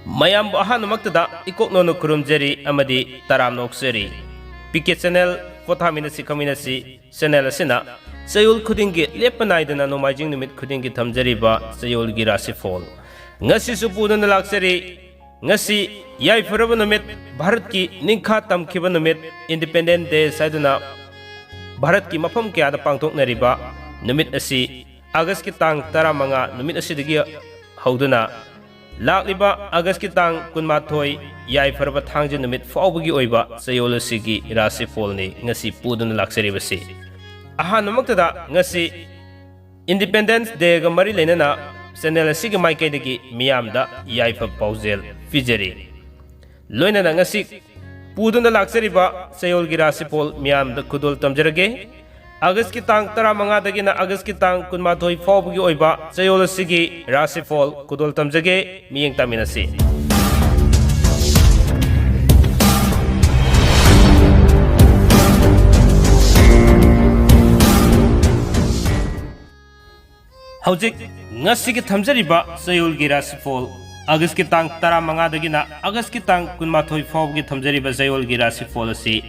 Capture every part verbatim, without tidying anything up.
ꯃꯌꯥꯝꯕꯨ ꯑꯍꯥꯟꯕꯃꯛꯇꯗ ꯏꯀꯣꯛꯅꯧꯅ ꯈꯨꯔꯨꯝꯖꯔꯤ ꯑꯃꯗꯤ ꯇꯔꯥꯝꯅ ꯑꯣꯛꯆꯔꯤ꯫ ꯄꯤ ꯀꯦ ꯆꯦꯅꯦꯜ, ꯄꯣꯊꯥꯃꯤꯟꯅꯁꯤ ꯈꯪꯃꯤꯟꯅꯁꯤ ꯆꯦꯅꯦꯜ ꯑꯁꯤꯅ ꯆꯌꯣꯜ ꯈꯨꯗꯤꯡꯒꯤ ꯂꯦꯞꯄ ꯅꯥꯏꯗꯅ ꯅꯣꯡꯃꯥꯏꯖꯤꯡ ꯅꯨꯃꯤꯠ ꯈꯨꯗꯤꯡꯒꯤ ꯊꯝꯖꯔꯤꯕ ꯆꯌꯣꯜꯒꯤ ꯔꯥꯁꯤꯐꯣꯜ ꯉꯁꯤꯁꯨ ꯄꯨꯗꯨꯅ ꯂꯥꯛꯆꯔꯤ꯫ ꯉꯁꯤ ꯌꯥꯏꯐꯔꯕ ꯅꯨꯃꯤꯠ, ꯚꯥꯔꯠꯀꯤ ꯅꯤꯡꯈꯥ ꯇꯝꯈꯤꯕ ꯅꯨꯃꯤꯠ, Independence Day ꯍꯥꯏꯗꯨꯅ ꯚꯥꯔꯠꯀꯤ ꯃꯐꯝ ꯀꯌꯥꯗ ꯄꯥꯡꯊꯣꯛꯅꯔꯤꯕ ꯅꯨꯃꯤꯠ ꯑꯁꯤ ꯑꯥꯒꯁꯀꯤ ꯇꯥꯡ ꯇꯔꯥꯃꯉꯥ ꯅꯨꯃꯤꯠ ꯑꯁꯤꯗꯒꯤ ꯍꯧꯗꯨꯅ ꯂꯥꯛꯂꯤꯕ ꯑꯥꯒꯁꯀꯤ ꯇꯥꯡ ꯀꯨꯟꯃꯥꯊꯣꯏ ꯌꯥꯏꯐꯔꯕ ꯊꯥꯡꯖ ꯅꯨꯃꯤꯠ ꯐꯥꯎꯕꯒꯤ ꯑꯣꯏꯕ ꯆꯌꯣꯜ ꯑꯁꯤꯒꯤ ꯔꯥꯁꯤꯐꯣꯜꯅꯤ ꯉꯁꯤ ꯄꯨꯗꯨꯅ ꯂꯥꯛꯆꯔꯤꯕꯁꯤ꯫ ꯑꯍꯥꯟꯕꯃꯛꯇꯗ ꯉꯁꯤ Independence Dayꯒ ꯃꯔꯤ ꯂꯩꯅꯅ ꯆꯦꯅꯦꯜ ꯑꯁꯤꯒꯤ ꯃꯥꯏꯀꯩꯗꯒꯤ ꯃꯤꯌꯥꯝꯗ ꯌꯥꯏꯐ ꯄꯥꯎꯖꯦꯜ ꯄꯤꯖꯔꯤ꯫ ꯂꯣꯏꯅꯅ ꯉꯁꯤ ꯄꯨꯗꯨꯅ ꯂꯥꯛꯆꯔꯤꯕ ꯆꯌꯣꯜꯒꯤ ꯔꯥꯁꯤꯐꯣꯜ ꯃꯤꯌꯥꯝꯗ ꯈꯨꯗꯣꯜ ꯇꯝꯖꯔꯒꯦ꯫ ꯑꯥꯒꯁꯀꯤ ꯇꯥꯡ ꯇꯔꯥꯃꯉꯥꯗꯒꯤꯅ ꯑꯥꯒꯁꯀꯤ ꯇꯥꯡ ꯀꯨꯟꯃꯥꯊꯣꯏ ꯐꯥꯎꯕꯒꯤ ꯑꯣꯏꯕ ꯆꯌꯣꯜ ꯑꯁꯤꯒꯤ ꯔꯥꯁꯤꯐꯣꯜ ꯈꯨꯗꯣꯜ ꯇꯝꯖꯒꯦ꯫ ꯃꯤꯠꯌꯦꯡ ꯇꯥꯃꯤꯟꯅꯁꯤ꯫ ꯍꯧꯖꯤꯛ ꯉꯁꯤꯒꯤ ꯊꯝꯖꯔꯤꯕ ꯆꯌꯣꯜꯒꯤ ꯔꯥꯁꯤꯐꯣꯜ, ꯑꯥꯒꯁꯀꯤ ꯇꯥꯡ ꯇꯔꯥꯃꯉꯥꯗꯒꯤꯅ ꯑꯥꯒꯁꯀꯤ ꯇꯥꯡ ꯀꯨꯟꯃꯥꯊꯣꯏ ꯐꯥꯎꯕꯒꯤ ꯊꯝꯖꯔꯤꯕ ꯆꯌꯣꯜꯒꯤ ꯔꯥꯁꯤꯐꯣꯜ ꯑꯁꯤ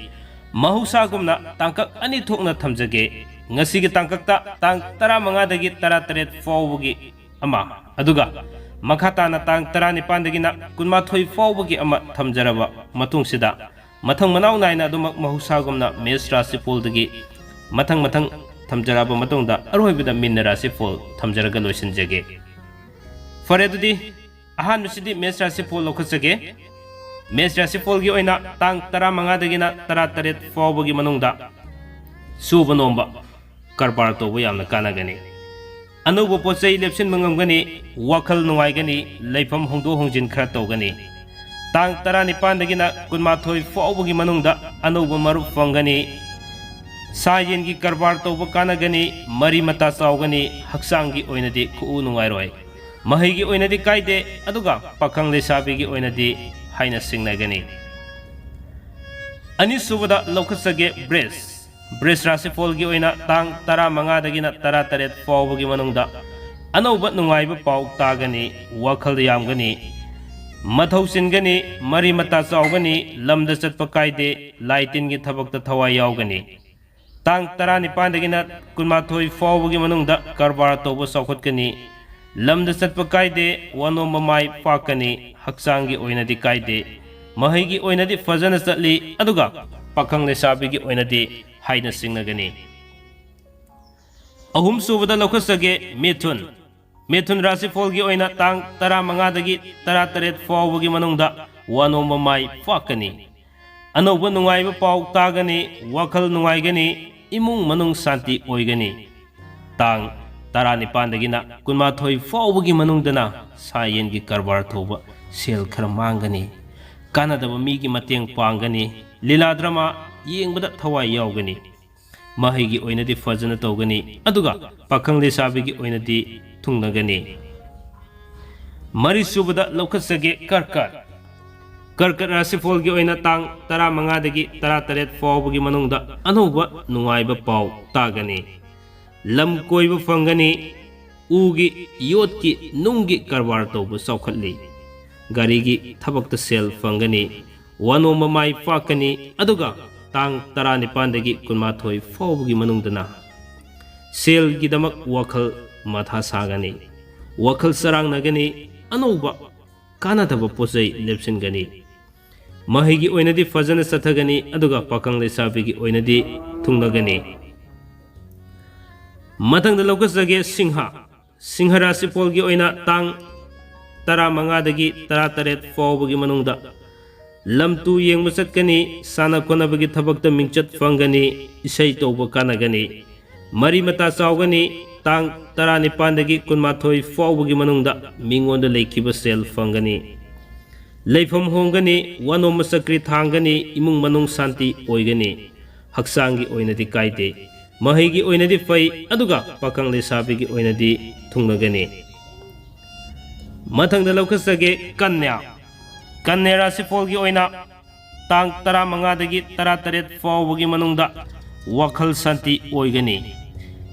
ꯃꯍꯧꯁꯥꯒꯨꯝꯅ ꯇꯥꯡꯀꯛ ꯑꯅꯤ ꯊꯣꯛꯅ ꯊꯝꯖꯒꯦ꯫ ꯉꯁꯤꯒꯤ ꯇꯥꯡꯀꯛꯇ ꯇꯥꯡ ꯇꯔꯥꯃꯉꯥꯗꯒꯤ ꯇꯔꯥꯇꯔꯦꯠ ꯐꯥꯎꯕꯒꯤ ꯑꯃ, ꯑꯗꯨꯒ ꯃꯈꯥ ꯇꯥꯅ ꯇꯥꯡ ꯇꯔꯥꯅꯤꯄꯥꯟꯗꯒꯤꯅ ꯀꯨꯟꯃꯥꯊꯣꯏ ꯐꯥꯎꯕꯒꯤ ꯑꯃ ꯊꯝꯖꯔꯕ ꯃꯇꯨꯡꯁꯤꯗ, ꯃꯊꯪ ꯃꯅꯥꯎ ꯅꯥꯏꯅ ꯑꯗꯨꯃꯛ ꯃꯍꯧꯁꯥꯒꯨꯝꯅ ꯃꯦꯁ ꯔꯥꯁꯤꯐꯣꯜꯗꯒꯤ ꯃꯊꯪ ꯃꯊꯪ ꯊꯝꯖꯔꯛꯑꯕ ꯃꯇꯨꯡꯗ, ꯑꯔꯣꯏꯕꯗ ꯃꯤꯟꯅ ꯔꯥꯁꯤꯐꯣꯜ ꯊꯝꯖꯔꯒ ꯂꯣꯏꯁꯤꯟꯖꯒꯦ꯫ ꯐꯔꯦ, ꯑꯗꯨꯗꯤ ꯑꯍꯥꯟꯕꯁꯤꯗꯤ ꯃꯦꯁ ꯔꯥꯁꯤꯐꯣꯜ ꯂꯧꯈꯠꯆꯒꯦ꯫ ꯃꯦꯁ ꯔꯥꯁꯤꯐꯣꯜꯒꯤ ꯑꯣꯏꯅ ꯇꯥꯡ ꯇꯔꯥꯃꯉꯥꯗꯒꯤꯅ ꯇꯔꯥꯇꯔꯦꯠ ꯐꯥꯎꯕꯒꯤ ꯃꯅꯨꯡꯗ ꯁꯨꯕ ꯅꯣꯝꯕ, ꯀꯔꯕꯥꯔ ꯇꯧꯕ ꯌꯥꯝꯅ ꯀꯥꯟꯅꯒꯅꯤ꯫ ꯑꯅꯧꯕ ꯄꯣꯠ ꯆꯩ ꯂꯦꯞꯁꯤꯟꯕ ꯉꯝꯒꯅꯤ, ꯋꯥꯈꯜ ꯅꯨꯡꯉꯥꯏꯒꯅꯤ, ꯂꯩꯐꯝ ꯍꯣꯡꯗꯣꯛ ꯍꯣꯡꯖꯤꯟ ꯈꯔ ꯇꯧꯒꯅꯤ꯫ ꯇꯥꯡ ꯇꯔꯥꯅꯤꯄꯥꯟꯗꯒꯤꯅ ꯀꯨꯟꯃꯥꯊꯣꯏ ꯐꯥꯎꯕꯒꯤ ꯃꯅꯨꯡꯗ ꯑꯅꯧꯕ ꯃꯔꯨꯞ ꯐꯪꯒꯅꯤ꯫ ꯁꯥ ꯌꯦꯟꯒꯤ ꯀꯔꯕꯥꯔ ꯇꯧꯕ ꯀꯥꯟꯅꯒꯅꯤ, ꯃꯔꯤ ꯃꯇꯥ ꯆꯥꯎꯒꯅꯤ, ꯍꯛꯆꯥꯡꯒꯤ ꯑꯣꯏꯅꯗꯤ ꯈꯨꯎ ꯅꯨꯡꯉꯥꯏꯔꯣꯏ꯫ ꯃꯍꯩꯒꯤ ꯑꯣꯏꯅꯗꯤ ꯀꯥꯏꯗꯦ, ꯑꯗꯨꯒ ꯄꯥꯈꯪ ꯂꯩꯁꯥꯕꯤꯒꯤ ꯑꯣꯏꯅꯗꯤ ꯍꯥꯏꯅ ꯁꯤꯡꯅꯒꯅꯤ꯫ ꯑꯅꯤꯁꯨꯕꯗ ꯂꯧꯈꯠꯆꯒꯦ ꯕ꯭ꯔꯦꯁ꯫ ꯕ꯭ꯔꯦꯁ ꯔꯥꯁꯤꯐꯣꯜꯒꯤ ꯑꯣꯏꯅ ꯇꯥꯡ ꯇꯔꯥꯃꯉꯥꯗꯒꯤꯅ ꯇꯔꯥꯇꯔꯦꯠ ꯐꯥꯎꯕꯒꯤ ꯃꯅꯨꯡꯗ ꯑꯅꯧꯕ ꯅꯨꯡꯉꯥꯏꯕ ꯄꯥꯎ ꯇꯥꯒꯅꯤ, ꯋꯥꯈꯜ ꯌꯥꯝꯒꯅꯤ, ꯃꯊꯧ ꯆꯤꯟꯒꯅꯤ, ꯃꯔꯤ ꯃꯇꯥ ꯆꯥꯎꯒꯅꯤ, ꯂꯝꯗ ꯆꯠꯄ ꯀꯥꯏꯗꯦ, ꯂꯥꯏ ꯇꯤꯟꯒꯤ ꯊꯕꯛꯇ ꯊꯋꯥꯏ ꯌꯥꯎꯒꯅꯤ꯫ ꯇꯥꯡ ꯇꯔꯥꯅꯤꯄꯥꯟꯗꯒꯤꯅ ꯀꯨꯟꯃꯥꯊꯣꯏ ꯐꯥꯎꯕꯒꯤ ꯃꯅꯨꯡꯗ ꯀꯔꯕꯥꯔ ꯇꯧꯕ ꯆꯥꯎꯈꯠꯀꯅꯤ꯫ ꯂꯝꯗ ꯆꯠꯄ ꯀꯥꯏꯗꯦ, ꯋꯥꯅꯣꯝꯕ ꯃꯥꯏ ꯄꯥꯛꯀꯅꯤ, ꯍꯛꯆꯥꯡꯒꯤ ꯑꯣꯏꯅꯗꯤ ꯀꯥꯏꯗꯦ꯫ ꯃꯍꯩꯒꯤ ꯑꯣꯏꯅꯗꯤ ꯐꯖꯅ ꯆꯠꯂꯤ, ꯑꯗꯨꯒ ꯄꯥꯈꯪ ꯂꯩꯁꯥꯕꯤꯒꯤ ꯑꯣꯏꯅꯗꯤ ꯍꯥꯏꯅ ꯁꯤꯡꯅꯒꯅꯤ꯫ ꯑꯍꯨꯝꯁꯨꯕꯗ ꯂꯧꯈꯠꯆꯒꯦ ꯃꯤꯊꯨꯟ꯫ ꯃꯤꯊꯨꯟ ꯔꯥꯁꯤꯐꯣꯜꯒꯤ ꯑꯣꯏꯅ ꯇꯥꯡ ꯇꯔꯥꯃꯉꯥꯗꯒꯤ ꯇꯔꯥꯇꯔꯦꯠ ꯐꯥꯎꯕꯒꯤ ꯃꯅꯨꯡꯗ ꯋꯥꯅꯣꯝꯕ ꯃꯥꯏ ꯄꯥꯛꯀꯅꯤ꯫ ꯑꯅꯧꯕ ꯅꯨꯡꯉꯥꯏꯕ ꯄꯥꯎ ꯇꯥꯒꯅꯤ, ꯋꯥꯈꯜ ꯅꯨꯡꯉꯥꯏꯒꯅꯤ, ꯏꯃꯨꯡ ꯃꯅꯨꯡ ꯁꯥꯟꯇꯤ ꯑꯣꯏꯒꯅꯤ꯫ ꯇꯥꯡ ꯇꯔꯥꯅꯤꯄꯥꯟꯗꯒꯤꯅ ꯀꯨꯟꯃꯥꯊꯣꯏ ꯐꯥꯎꯕꯒꯤ ꯃꯅꯨꯡꯗꯅ ꯁꯥ ꯌꯦꯟꯒꯤ ꯀꯔꯕꯥꯔ ꯇꯧꯕ ꯁꯦꯜ ꯈꯔ ꯃꯥꯡꯒꯅꯤ꯫ ꯀꯥꯟꯅꯗꯕ ꯃꯤꯒꯤ ꯃꯇꯦꯡ ꯄꯥꯡꯒꯅꯤ꯫ ꯂꯤꯂꯥ ꯗ꯭ꯔꯃꯥ ꯌꯦꯡꯕꯗ ꯊꯋꯥꯏ ꯌꯥꯎꯒꯅꯤ꯫ ꯃꯍꯩꯒꯤ ꯑꯣꯏꯅꯗꯤ ꯐꯖꯅ ꯇꯧꯒꯅꯤ, ꯑꯗꯨꯒ ꯄꯥꯈꯪ ꯂꯩꯁꯥꯕꯤꯒꯤ ꯑꯣꯏꯅꯗꯤ ꯊꯨꯡꯅꯒꯅꯤ꯫ ꯃꯔꯤꯁꯨꯕꯗ ꯂꯧꯈꯠꯆꯒꯦ ꯀꯔꯀꯠ꯫ ꯀꯔꯀꯠ ꯔꯥꯁꯤꯐꯣꯜꯒꯤ ꯑꯣꯏꯅ ꯇꯥꯡ ꯇꯔꯥꯃꯉꯥꯗꯒꯤ ꯇꯔꯥꯇꯔꯦꯠ ꯐꯥꯎꯕꯒꯤ ꯃꯅꯨꯡꯗ ꯑꯅꯧꯕ ꯅꯨꯡꯉꯥꯏꯕ ꯄꯥꯎ ꯇꯥꯒꯅꯤ꯫ ꯂꯝ ꯀꯣꯏꯕ ꯐꯪꯒꯅꯤ꯫ ꯎꯒꯤ, ꯌꯣꯠꯀꯤ, ꯅꯨꯡꯒꯤ ꯀꯔꯕꯥꯔ ꯇꯧꯕ ꯆꯥꯎꯈꯠꯂꯤ꯫ ꯒꯥꯔꯤꯒꯤ ꯊꯕꯛꯇ ꯁꯦꯜ ꯐꯪꯒꯅꯤ꯫ ꯋꯥꯅꯣꯝꯕ ꯃꯥꯏ ꯄꯥꯛꯀꯅꯤ, ꯑꯗꯨꯒ ꯇꯥꯡ ꯇꯔꯥꯅꯤꯄꯥꯟꯗꯒꯤ ꯀꯨꯟꯃꯥꯊꯣꯏ ꯐꯥꯎꯕꯒꯤ ꯃꯅꯨꯡꯗꯅ ꯁꯦꯜꯒꯤꯗꯃꯛ ꯋꯥꯈꯜ ꯃꯊꯥ ꯁꯥꯒꯅꯤ꯫ ꯋꯥꯈꯜ ꯆꯔꯥꯡꯅꯒꯅꯤ꯫ ꯑꯅꯧꯕ ꯀꯥꯟꯅꯗꯕ ꯄꯣꯠꯆꯩ ꯂꯦꯞꯁꯤꯟꯒꯅꯤ꯫ ꯃꯍꯩꯒꯤ ꯑꯣꯏꯅꯗꯤ ꯐꯖꯅ ꯆꯠꯊꯒꯅꯤ, ꯑꯗꯨꯒ ꯄꯥꯈꯪ ꯂꯩꯁꯥꯕꯤꯒꯤ ꯑꯣꯏꯅꯗꯤ ꯊꯨꯡꯅꯒꯅꯤ꯫ ꯃꯊꯪꯗ ꯂꯧꯈꯠꯆꯒꯦ ꯁꯤꯡꯍ꯫ ꯁꯤꯡꯍ ꯔꯥꯁꯤꯐꯣꯜꯒꯤ ꯑꯣꯏꯅ ꯇꯥꯡ ꯇꯔꯥꯃꯉꯥꯗꯒꯤ ꯇꯔꯥꯇꯔꯦꯠ ꯐꯥꯎꯕꯒꯤ ꯃꯅꯨꯡꯗ ꯂꯝ ꯇꯨ ꯌꯦꯡꯕ ꯆꯠꯀꯅꯤ, ꯁꯥꯟꯅ ꯈꯣꯠꯅꯕꯒꯤ ꯊꯕꯛꯇ ꯃꯤꯡꯆꯠ ꯐꯪꯒꯅꯤ, ꯏꯁꯩ ꯇꯧꯕ ꯀꯥꯟꯅꯒꯅꯤ, ꯃꯔꯤ ꯃꯇꯥ ꯆꯥꯎꯒꯅꯤ, ꯇꯥꯡ ꯇꯔꯥꯅꯤꯄꯥꯟꯗꯒꯤ ꯀꯨꯟꯃꯥꯊꯣꯏ ꯐꯥꯎꯕꯒꯤ ꯃꯅꯨꯡꯗ ꯃꯤꯉꯣꯟꯗ ꯂꯩꯈꯤꯕ ꯁꯦꯜ ꯐꯪꯒꯅꯤ꯫ ꯂꯩꯐꯝ ꯍꯣꯡꯒꯅꯤ, ꯋꯥꯅꯣꯝꯕ ꯆꯀ꯭ꯔꯤ ꯊꯥꯡꯒꯅꯤ, ꯏꯃꯨꯡ ꯃꯅꯨꯡ ꯁꯥꯟꯇꯤ ꯑꯣꯏꯒꯅꯤ꯫ ꯍꯛꯆꯥꯡꯒꯤ ꯑꯣꯏꯅꯗꯤ ꯀꯥꯏꯗꯦ꯫ ꯃꯍꯩꯒꯤ ꯑꯣꯏꯅꯗꯤ ꯐꯩ, ꯑꯗꯨꯒ ꯄꯥꯈꯪ ꯂꯩꯁꯥꯕꯤꯒꯤ ꯑꯣꯏꯅꯗꯤ ꯊꯨꯡꯅꯒꯅꯤ꯫ ꯃꯊꯪꯗ ꯂꯧꯈꯠꯆꯒꯦ ꯀꯟꯌꯥ꯫ ꯀꯟꯌꯥ ꯔꯥꯁꯤꯐꯣꯜꯒꯤ ꯑꯣꯏꯅ ꯇꯥꯡ ꯇꯔꯥꯃꯉꯥꯗꯒꯤ ꯇꯔꯥꯇꯔꯦꯠ ꯐꯥꯎꯕꯒꯤ ꯃꯅꯨꯡꯗ ꯋꯥꯈꯜ ꯁꯥꯟꯇꯤ ꯑꯣꯏꯒꯅꯤ꯫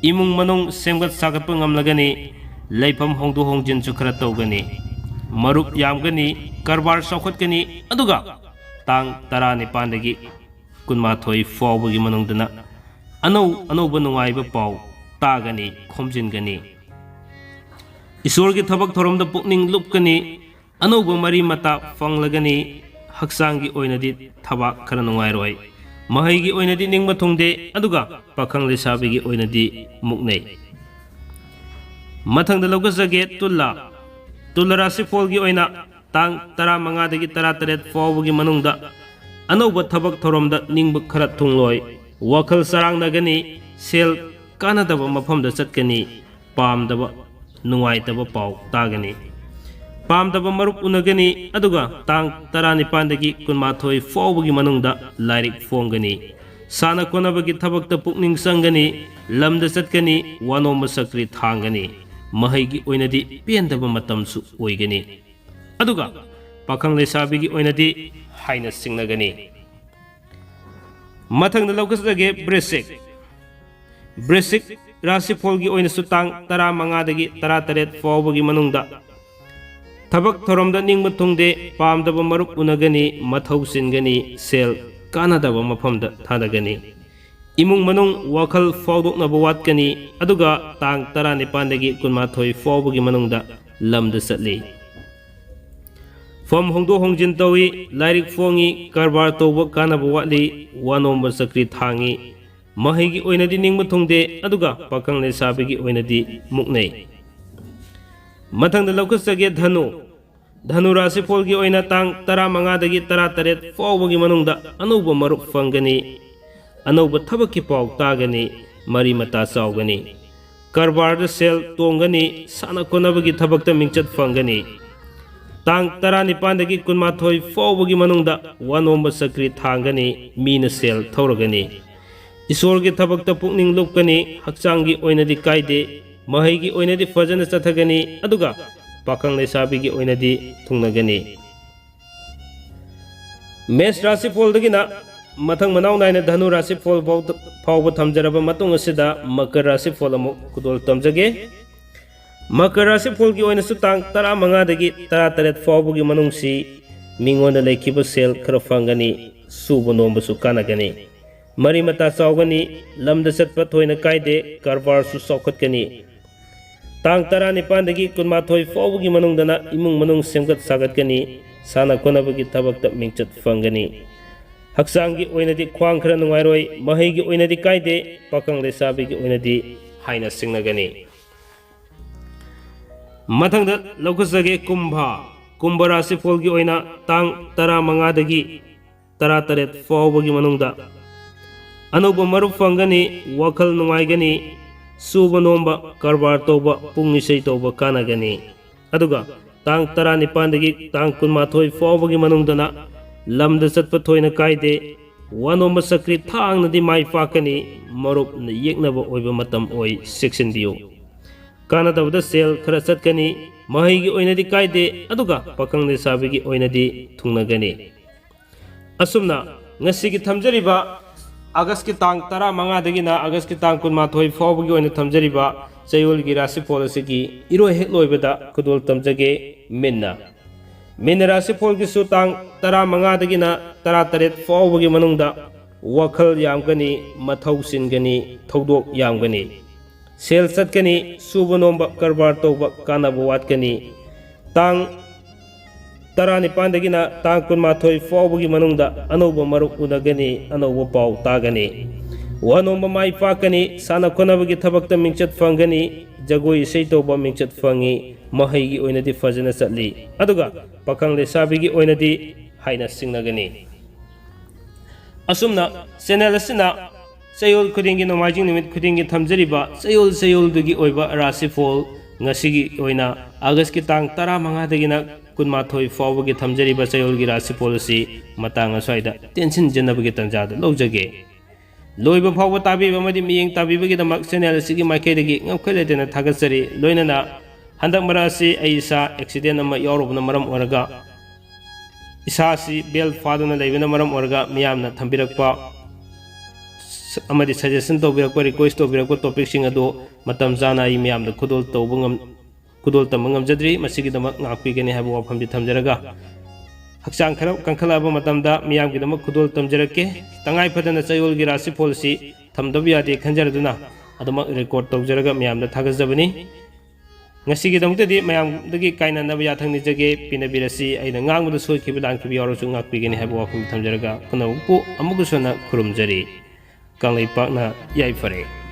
ꯏꯃꯨꯡ ꯃꯅꯨꯡ ꯁꯦꯝꯒꯠ ꯁꯥꯒꯠꯄ ꯉꯝꯂꯒꯅꯤ꯫ ꯂꯩꯐꯝ ꯍꯣꯡꯗꯣꯛ ꯍꯣꯡꯖꯤꯟꯁꯨ ꯈꯔ ꯇꯧꯒꯅꯤ꯫ ꯃꯔꯨꯞ ꯌꯥꯝꯒꯅꯤ, ꯀꯔꯕꯥꯔ ꯆꯥꯎꯈꯠꯀꯅꯤ, ꯑꯗꯨꯒ ꯇꯥꯡ ꯇꯔꯥꯅꯤꯄꯥꯟꯗꯒꯤ ꯀꯨꯟꯃꯥꯊꯣꯏ ꯐꯥꯎꯕꯒꯤ ꯃꯅꯨꯡꯗꯅ ꯑꯅꯧ ꯑꯅꯧꯕ ꯅꯨꯡꯉꯥꯏꯕ ꯄꯥꯎ ꯇꯥꯒꯅꯤ, ꯈꯣꯝꯖꯤꯟꯒꯅꯤ꯫ ꯏꯁꯣꯔꯒꯤ ꯊꯕꯛ ꯊꯧꯔꯝꯗ ꯄꯨꯛꯅꯤꯡ ꯂꯨꯞꯀꯅꯤ, ꯑꯅꯧꯕ ꯃꯔꯤ ꯃꯇꯥ ꯐꯪꯂꯒꯅꯤ, ꯍꯛꯆꯥꯡꯒꯤ ꯑꯣꯏꯅꯗꯤ ꯊꯕꯥꯛ ꯈꯔ ꯅꯨꯡꯉꯥꯏꯔꯣꯏ, ꯃꯍꯩꯒꯤ ꯑꯣꯏꯅꯗꯤ ꯅꯤꯡꯕ ꯊꯨꯡꯗꯦ, ꯑꯗꯨꯒ ꯄꯥꯈꯪ ꯂꯩꯁꯥꯕꯤꯒꯤ ꯑꯣꯏꯅꯗꯤ ꯃꯨꯛꯅꯩ꯫ ꯃꯊꯪꯗ ꯂꯧꯈꯠꯆꯒꯦ ꯇꯨꯂꯥ꯫ ꯇꯨꯂꯥ ꯔꯥꯁꯤꯐꯣꯜꯒꯤ ꯑꯣꯏꯅ ꯇꯥꯡ ꯇꯔꯥꯃꯉꯥꯗꯒꯤ ꯇꯔꯥꯇꯔꯦꯠ ꯐꯥꯎꯕꯒꯤ ꯃꯅꯨꯡꯗ ꯑꯅꯧꯕ ꯊꯕꯛ ꯊꯧꯔꯝꯗ ꯅꯤꯡꯕ ꯈꯔ ꯊꯨꯡꯂꯣꯏ, ꯋꯥꯈꯜ ꯆꯔꯥꯡꯅꯒꯅꯤ, ꯁꯦꯜ ꯀꯥꯟꯅꯗꯕ ꯃꯐꯝꯗ ꯆꯠꯀꯅꯤ, ꯄꯥꯝꯗꯕ ꯅꯨꯡꯉꯥꯏꯇꯕ ꯄꯥꯎ ꯇꯥꯒꯅꯤ꯫ ꯄꯥꯝꯗꯕ ꯃꯔꯨꯞ ꯎꯅꯒꯅꯤ, ꯑꯗꯨꯒ ꯇꯥꯡ ꯇꯔꯥꯅꯤꯄꯥꯟꯗꯒꯤ ꯀꯨꯟꯃꯥꯊꯣꯏ ꯐꯥꯎꯕꯒꯤ ꯃꯅꯨꯡꯗ ꯂꯥꯏꯔꯤꯛ ꯐꯣꯡꯒꯅꯤ꯫ ꯁꯥꯟꯅ ꯈꯣꯠꯅꯕꯒꯤ ꯊꯕꯛꯇ ꯄꯨꯛꯅꯤꯡ ꯆꯪꯒꯅꯤ, ꯂꯝꯗ ꯆꯠꯀꯅꯤ, ꯋꯥꯅꯣꯝꯕ ꯆꯀ꯭ꯔꯤ ꯊꯥꯡꯒꯅꯤ꯫ ꯃꯍꯩꯒꯤ ꯑꯣꯏꯅꯗꯤ ꯄꯦꯟꯗꯕ ꯃꯇꯝꯁꯨ ꯑꯣꯏꯒꯅꯤ꯫ ꯑꯗꯨꯒ ꯄꯥꯈꯪ ꯂꯩꯁꯥꯕꯤꯒꯤ ꯑꯣꯏꯅꯗꯤ ꯍꯥꯏꯅ ꯁꯤꯡꯅꯒꯅꯤ꯫ ꯃꯊꯪꯗ ꯂꯧꯈꯠꯆꯒꯦ ꯕ꯭ꯔꯦꯁꯤꯛ꯫ ꯕ꯭ꯔꯦꯁꯤꯛ ꯔꯥꯁꯤꯐꯣꯜꯒꯤ ꯑꯣꯏꯅꯁꯨ ꯇꯥꯡ ꯇꯔꯥꯃꯉꯥꯗꯒꯤ ꯇꯔꯥꯇꯔꯦꯠ ꯐꯥꯎꯕꯒꯤ ꯃꯅꯨꯡꯗ ꯊꯕꯛ ꯊꯧꯔꯝꯗ ꯅꯤꯡꯕ ꯊꯨꯡꯗꯦ, ꯄꯥꯝꯗꯕ ꯃꯔꯨꯞ ꯎꯅꯒꯅꯤ, ꯃꯊꯧ ꯆꯤꯟꯒꯅꯤ, ꯁꯦꯜ ꯀꯥꯟꯅꯗꯕ ꯃꯐꯝꯗ ꯊꯥꯗꯒꯅꯤ꯫ ꯏꯃꯨꯡ ꯃꯅꯨꯡ ꯋꯥꯈꯜ ꯐꯥꯎꯗꯣꯛꯅꯕ ꯋꯥꯠꯀꯅꯤ, ꯑꯗꯨꯒ ꯇꯥꯡ ꯇꯔꯥꯅꯤꯄꯥꯟꯗꯒꯤ ꯀꯨꯟꯃꯥꯊꯣꯏ ꯐꯥꯎꯕꯒꯤ ꯃꯅꯨꯡꯗ ꯂꯝꯗ ꯆꯠꯂꯤ꯫ ꯐꯝ ꯍꯣꯡꯗꯣꯛ ꯍꯣꯡꯖꯤꯟ ꯇꯧꯏ, ꯂꯥꯏꯔꯤꯛ ꯐꯣꯡꯉꯤ, ꯀꯔꯕꯥꯔ ꯇꯧꯕ ꯀꯥꯟꯅꯕ ꯋꯥꯠꯂꯤ, ꯋꯥꯅꯣꯝꯕ ꯆꯀ꯭ꯔꯤ ꯊꯥꯡꯉꯤ꯫ ꯃꯍꯩꯒꯤ ꯑꯣꯏꯅꯗꯤ ꯅꯤꯡꯕ ꯊꯨꯡꯗꯦ, ꯑꯗꯨꯒ ꯄꯥꯈꯪ ꯂꯩꯁꯥꯕꯤꯒꯤ ꯑꯣꯏꯅꯗꯤ ꯃꯨꯛꯅꯩ꯫ ꯃꯊꯪꯗ ꯂꯧꯈꯠꯆꯒꯦ ꯙꯅꯨ꯫ ꯙꯅꯨ ꯔꯥꯁꯤꯐꯣꯜꯒꯤ ꯑꯣꯏꯅ ꯇꯥꯡ ꯇꯔꯥꯃꯉꯥꯗꯒꯤ ꯇꯔꯥꯇꯔꯦꯠ ꯐꯥꯎꯕꯒꯤ ꯃꯅꯨꯡꯗ ꯑꯅꯧꯕ ꯃꯔꯨꯞ ꯐꯪꯒꯅꯤ, ꯑꯅꯧꯕ ꯊꯕꯛꯀꯤ ꯄꯥꯎ ꯇꯥꯒꯅꯤ, ꯃꯔꯤ ꯃꯇꯥ ꯆꯥꯎꯒꯅꯤ, ꯀꯔꯕꯥꯔꯗ ꯁꯦꯜ ꯇꯣꯡꯒꯅꯤ, ꯁꯥꯟꯅ ꯈꯣꯠꯅꯕꯒꯤ ꯊꯕꯛꯇ ꯃꯤꯡꯆꯠ ꯐꯪꯒꯅꯤ꯫ ꯇꯥꯡ ꯇꯔꯥꯅꯤꯄꯥꯟꯗꯒꯤ ꯀꯨꯟꯃꯥꯊꯣꯏ ꯐꯥꯎꯕꯒꯤ ꯃꯅꯨꯡꯗ ꯋꯥꯅꯣꯝꯕ ꯆꯀ꯭ꯔꯤ ꯊꯥꯡꯒꯅꯤ, ꯃꯤꯅ ꯁꯦꯜ ꯊꯧꯔꯒꯅꯤ꯫ ꯏꯁꯣꯔꯒꯤ ꯊꯕꯛꯇ ꯄꯨꯛꯅꯤꯡ ꯂꯨꯞꯀꯅꯤ, ꯍꯛꯆꯥꯡꯒꯤ ꯑꯣꯏꯅꯗꯤ ꯀꯥꯏꯗꯦ, ꯃꯍꯩꯒꯤ ꯑꯣꯏꯅꯗꯤ ꯐꯖꯅ ꯆꯠꯊꯒꯅꯤ, ꯑꯗꯨꯒ ꯄꯥꯈꯪ ꯂꯩꯁꯥꯕꯤꯒꯤ ꯑꯣꯏꯅꯗꯤ ꯊꯨꯡꯅꯒꯅꯤ꯫ ꯃꯦꯁ ꯔꯥꯁꯤꯐꯣꯜꯗꯒꯤꯅ ꯃꯊꯪ ꯃꯅꯥꯎ ꯅꯥꯏꯅ ꯙꯅꯨ ꯔꯥꯁꯤꯐꯣꯜ ꯐꯥꯎ-, ꯐꯥꯎꯕ ꯊꯝꯖꯔꯕ ꯃꯇꯨꯡ ꯑꯁꯤꯗ ꯃꯀꯔ ꯔꯥꯁꯤꯐꯣꯜ ꯑꯃꯨꯛ ꯈꯨꯗꯣꯜ ꯇꯝꯖꯒꯦ꯫ ꯃꯀꯔ ꯔꯥꯁꯤꯐꯣꯜꯒꯤ ꯑꯣꯏꯅꯁꯨ ꯇꯥꯡ ꯇꯔꯥꯃꯉꯥꯗꯒꯤ ꯇꯔꯥꯇꯔꯦꯠ ꯐꯥꯎꯕꯒꯤ ꯃꯅꯨꯡꯁꯤ ꯃꯤꯉꯣꯟꯗ ꯂꯩꯈꯤꯕ ꯁꯦꯜ ꯈꯔ ꯐꯪꯒꯅꯤ, ꯁꯨꯕ ꯅꯣꯝꯕꯁꯨ ꯀꯥꯟꯅꯒꯅꯤ, ꯃꯔꯤ ꯃꯇꯥ ꯆꯥꯎꯒꯅꯤ, ꯂꯝꯗ ꯆꯠꯄ ꯊꯣꯏꯅ ꯀꯥꯏꯗꯦ, ꯀꯔꯕꯥꯔꯁꯨ ꯆꯥꯎꯈꯠꯀꯅꯤ꯫ ꯇꯥꯡ ꯇꯔꯥꯅꯤꯄꯥꯟꯗꯒꯤ ꯀꯨꯟꯃꯥꯊꯣꯏ ꯐꯥꯎꯕꯒꯤ ꯃꯅꯨꯡꯗꯅ ꯏꯃꯨꯡ ꯃꯅꯨꯡ ꯁꯦꯝꯒꯠ ꯁꯥꯒꯠꯀꯅꯤ, ꯁꯥꯟꯅ ꯈꯣꯠꯅꯕꯒꯤ ꯊꯕꯛꯇ ꯃꯤꯡꯆꯠ ꯐꯪꯒꯅꯤ꯫ ꯍꯛꯆꯥꯡꯒꯤ ꯑꯣꯏꯅꯗꯤ ꯈ꯭ꯋꯥꯡ ꯈꯔ ꯅꯨꯡꯉꯥꯏꯔꯣꯏ, ꯃꯍꯩꯒꯤ ꯑꯣꯏꯅꯗꯤ ꯀꯥꯏꯗꯦ, ꯄꯥꯈꯪ ꯂꯩꯁꯥꯕꯤꯒꯤ ꯑꯣꯏꯅꯗꯤ ꯍꯥꯏꯅ ꯁꯤꯡꯅꯒꯅꯤ꯫ ꯃꯊꯪꯗ ꯂꯧꯈꯠꯆꯒꯦ ꯀꯨꯝꯚ꯫ ꯀꯨꯝꯚ ꯔꯥꯁꯤꯐꯣꯜꯒꯤ ꯑꯣꯏꯅ ꯇꯥꯡ ꯇꯔꯥꯃꯉꯥꯗꯒꯤ ꯇꯔꯥꯇꯔꯦꯠ ꯐꯥꯎꯕꯒꯤ ꯃꯅꯨꯡꯗ ꯑꯅꯧꯕ ꯃꯔꯨꯞ ꯐꯪꯒꯅꯤ, ꯋꯥꯈꯜ ꯅꯨꯡꯉꯥꯏꯒꯅꯤ, ꯁꯨꯕ ꯅꯣꯝꯕ, ꯀꯔꯕꯥꯔ ꯇꯧꯕ, ꯄꯨꯡ ꯏꯁꯩ ꯇꯧꯕ ꯀꯥꯟꯅꯒꯅꯤ꯫ ꯑꯗꯨꯒ ꯇꯥꯡ ꯇꯔꯥꯅꯤꯄꯥꯟꯗꯒꯤ ꯇꯥꯡ ꯀꯨꯟꯃꯥꯊꯣꯏ ꯐꯥꯎꯕꯒꯤ ꯃꯅꯨꯡꯗꯅ ꯂꯝꯗ ꯆꯠꯄ ꯊꯣꯏꯅ ꯀꯥꯏꯗꯦ, ꯋꯥꯅꯣꯝꯕ ꯆꯀ꯭ꯔꯤ ꯊꯥꯡꯅꯗꯤ ꯃꯥꯏ ꯄꯥꯛꯀꯅꯤ, ꯃꯔꯨꯞꯅ ꯌꯦꯛꯅꯕ ꯑꯣꯏꯕ ꯃꯇꯝ ꯑꯣꯏ, ꯆꯦꯛꯁꯤꯟꯕꯤꯌꯨ꯫ ꯀꯥꯟꯅꯗꯕꯗ ꯁꯦꯜ ꯈꯔ ꯆꯠꯀꯅꯤ, ꯃꯍꯩꯒꯤ ꯑꯣꯏꯅꯗꯤ ꯀꯥꯏꯗꯦ, ꯑꯗꯨꯒ ꯄꯥꯈꯪ ꯂꯩꯁꯥꯕꯤꯒꯤ ꯑꯣꯏꯅꯗꯤ ꯊꯨꯡꯅꯒꯅꯤ꯫ ꯑꯁꯨꯝꯅ ꯉꯁꯤꯒꯤ ꯊꯝꯖꯔꯤꯕ ꯑꯥꯒꯁꯀꯤ ꯇꯥꯡ ꯇꯔꯥꯃꯉꯥꯗꯒꯤꯅ ꯑꯥꯒꯁꯀꯤ ꯇꯥꯡ ꯀꯨꯟꯃꯥꯊꯣꯏ ꯐꯥꯎꯕꯒꯤ ꯑꯣꯏꯅ ꯊꯝꯖꯔꯤꯕ ꯆꯌꯣꯜꯒꯤ ꯔꯥꯁꯤꯐꯣꯜ ꯑꯁꯤꯒꯤ ꯏꯔꯣꯏ ꯍꯦꯛ ꯂꯣꯏꯕꯗ ꯈꯨꯗꯣꯜ ꯇꯝꯖꯒꯦ꯫ ꯃꯤꯟꯅ, ꯃꯤꯟꯅ ꯔꯥꯁꯤꯐꯣꯜꯒꯤꯁꯨ ꯇꯥꯡ ꯇꯔꯥꯃꯉꯥꯗꯒꯤꯅ ꯇꯔꯥꯇꯔꯦꯠ ꯐꯥꯎꯕꯒꯤ ꯃꯅꯨꯡꯗ ꯋꯥꯈꯜ ꯌꯥꯝꯒꯅꯤ, ꯃꯊꯧ ꯆꯤꯟꯒꯅꯤ, ꯊꯧꯗꯣꯛ ꯌꯥꯝꯒꯅꯤ꯫ ꯁꯦꯜ ꯆꯠꯀꯅꯤ, ꯁꯨꯕ ꯅꯣꯝꯕ, ꯀꯔꯕꯥꯔ ꯇꯧꯕ, ꯀꯥꯟꯅꯕ ꯋꯥꯠꯀꯅꯤ꯫ ꯇꯥꯡ ꯇꯔꯥꯅꯤꯄꯥꯟꯗꯒꯤꯅ ꯇꯥꯡ ꯀꯨꯟꯃꯥꯊꯣꯏ ꯐꯥꯎꯕꯒꯤ ꯃꯅꯨꯡꯗ ꯑꯅꯧꯕ ꯃꯔꯨꯞ ꯎꯅꯒꯅꯤ, ꯑꯅꯧꯕ ꯄꯥꯎ ꯇꯥꯒꯅꯤ꯫ ꯋꯥꯅꯣꯝꯕ ꯃꯥꯏ ꯄꯥꯛꯀꯅꯤ, ꯁꯥꯟꯅ ꯈꯣꯠꯅꯕꯒꯤ ꯊꯕꯛꯇ ꯃꯤꯡꯆꯠ ꯐꯪꯒꯅꯤ, ꯖꯒꯣꯏ ꯏꯁꯩ ꯇꯧꯕ ꯃꯤꯡꯆꯠ ꯐꯪꯉꯤ, ꯃꯍꯩꯒꯤ ꯑꯣꯏꯅꯗꯤ ꯐꯖꯅ ꯆꯠꯂꯤ꯫ ꯑꯗꯨꯒ ꯄꯥꯈꯪ ꯂꯩꯁꯥꯕꯤꯒꯤ ꯑꯣꯏꯅꯗꯤ ꯍꯥꯏꯅ ꯁꯤꯡꯅꯒꯅꯤ꯫ ꯑꯁꯨꯝꯅ ꯆꯦꯅꯦꯜ ꯑꯁꯤꯅ ꯆꯌꯣꯜ ꯈꯨꯗꯤꯡꯒꯤ, ꯅꯣꯡꯃꯥꯏꯖꯤꯡ ꯅꯨꯃꯤꯠ ꯈꯨꯗꯤꯡꯒꯤ ꯊꯝꯖꯔꯤꯕ ꯆꯌꯣꯜ ꯆꯌꯣꯜꯗꯨꯒꯤ ꯑꯣꯏꯕ ꯔꯥꯁꯤꯐꯣꯜ ꯉꯁꯤꯒꯤ ꯑꯣꯏꯅ ꯑꯥꯒꯁꯀꯤ ꯇꯥꯡ ꯇꯔꯥꯃꯉꯥꯗꯒꯤꯅ ꯀꯨꯟꯃꯥꯊꯣꯏ ꯐꯥꯎꯕꯒꯤ ꯊꯝꯖꯔꯤꯕ ꯆꯌꯣꯜꯒꯤ ꯔꯥꯁꯤꯐꯣꯜ ꯑꯁꯤ ꯃꯇꯥꯡ ꯑꯁ꯭ꯋꯥꯏꯗ ꯇꯦꯟꯁꯤꯟꯖꯅꯕꯒꯤ ꯇꯥꯟꯖꯥꯗꯨ ꯂꯧꯖꯒꯦ꯫ ꯂꯣꯏꯕ ꯐꯥꯎꯕ ꯇꯥꯕꯤꯕ ꯑꯃꯗꯤ ꯃꯤꯠꯌꯦꯡ ꯇꯥꯕꯤꯕꯒꯤꯗꯃꯛ ꯆꯦꯅꯦꯜ ꯑꯁꯤꯒꯤ ꯃꯥꯏꯀꯩꯗꯒꯤ ꯉꯝꯈꯩ ꯂꯩꯇꯅ ꯊꯥꯒꯠꯆꯔꯤ꯫ ꯂꯣꯏꯅꯅ ꯍꯟꯗꯛ ꯃꯔꯛ ꯑꯁꯤ ꯑꯩ ꯏꯁꯥ ꯑꯦꯛꯁꯤꯗꯦꯟ ꯑꯃ ꯌꯥꯎꯔꯨꯕꯅ ꯃꯔꯝ ꯑꯣꯏꯔꯒ ꯏꯁꯥꯁꯤ ꯕꯦꯜ ꯐꯥꯗꯨꯅ ꯂꯩꯕꯅ ꯃꯔꯝ ꯑꯣꯏꯔꯒ ꯃꯤꯌꯥꯝꯅ ꯊꯝꯕꯤꯔꯛꯄ ꯑꯃꯗꯤ ꯁꯖꯦꯁꯟ ꯇꯧꯕꯤꯔꯛꯄ, ꯔꯤꯀ꯭ꯋꯦꯁ ꯇꯧꯕꯤꯔꯛꯄ ꯇꯣꯄꯤꯛꯁꯤꯡ ꯑꯗꯨ ꯃꯇꯝ ꯆꯥꯅ ꯑꯩ ꯃꯤꯌꯥꯝꯗ ꯈꯨꯗꯣꯜ ꯇꯧꯕ ꯉꯝ-, ꯈꯨꯗꯣꯜ ꯇꯝꯕ ꯉꯝꯖꯗ꯭ꯔꯤ꯫ ꯃꯁꯤꯒꯤꯗꯃꯛ ꯉꯥꯛꯄꯤꯒꯅꯤ ꯍꯥꯏꯕ ꯋꯥꯐꯝꯗꯤ ꯊꯝꯖꯔꯒ, ꯍꯛꯆꯥꯡ ꯈꯔ ꯀꯟꯈꯠꯂꯛꯑꯕ ꯃꯇꯝꯗ ꯃꯤꯌꯥꯝꯒꯤꯗꯃꯛ ꯈꯨꯗꯣꯜ ꯇꯝꯖꯔꯛꯀꯦ꯫ ꯇꯉꯥꯏ ꯐꯗꯅ ꯆꯌꯣꯜꯒꯤ ꯔꯥꯁꯤꯐꯣꯜꯁꯤ ꯊꯝꯗꯕ ꯌꯥꯗꯦ ꯈꯟꯖꯔꯗꯨꯅ ꯑꯗꯨꯃꯛ ꯔꯦꯀꯣꯔꯗ ꯇꯧꯖꯔꯒ ꯃꯌꯥꯝꯗ ꯊꯥꯒꯠꯆꯕꯅꯤ꯫ ꯉꯁꯤꯒꯤꯗꯃꯛꯇꯗꯤ ꯃꯌꯥꯝꯗꯒꯤ ꯀꯥꯏꯅꯅꯕ ꯌꯥꯊꯪ ꯅꯤꯖꯒꯦ꯫ ꯄꯤꯅꯕꯤꯔꯁꯤ꯫ ꯑꯩꯅ ꯉꯥꯡꯕꯗ ꯁꯣꯏꯈꯤꯕ ꯂꯥꯟꯈꯤꯕ ꯌꯥꯎꯔꯁꯨ ꯉꯥꯛꯄꯤꯒꯅꯤ ꯍꯥꯏꯕ ꯋꯥꯐꯝ ꯊꯝꯖꯔꯒ ꯄꯨꯝꯅꯃꯛꯄꯨ ꯑꯃꯨꯛꯀꯁꯨ ꯍꯟꯅ ꯈꯨꯔꯨꯝꯖꯔꯤ꯫ ꯀꯪꯂꯩꯄꯥꯛꯅ ꯌꯥꯏꯐꯔꯦ꯫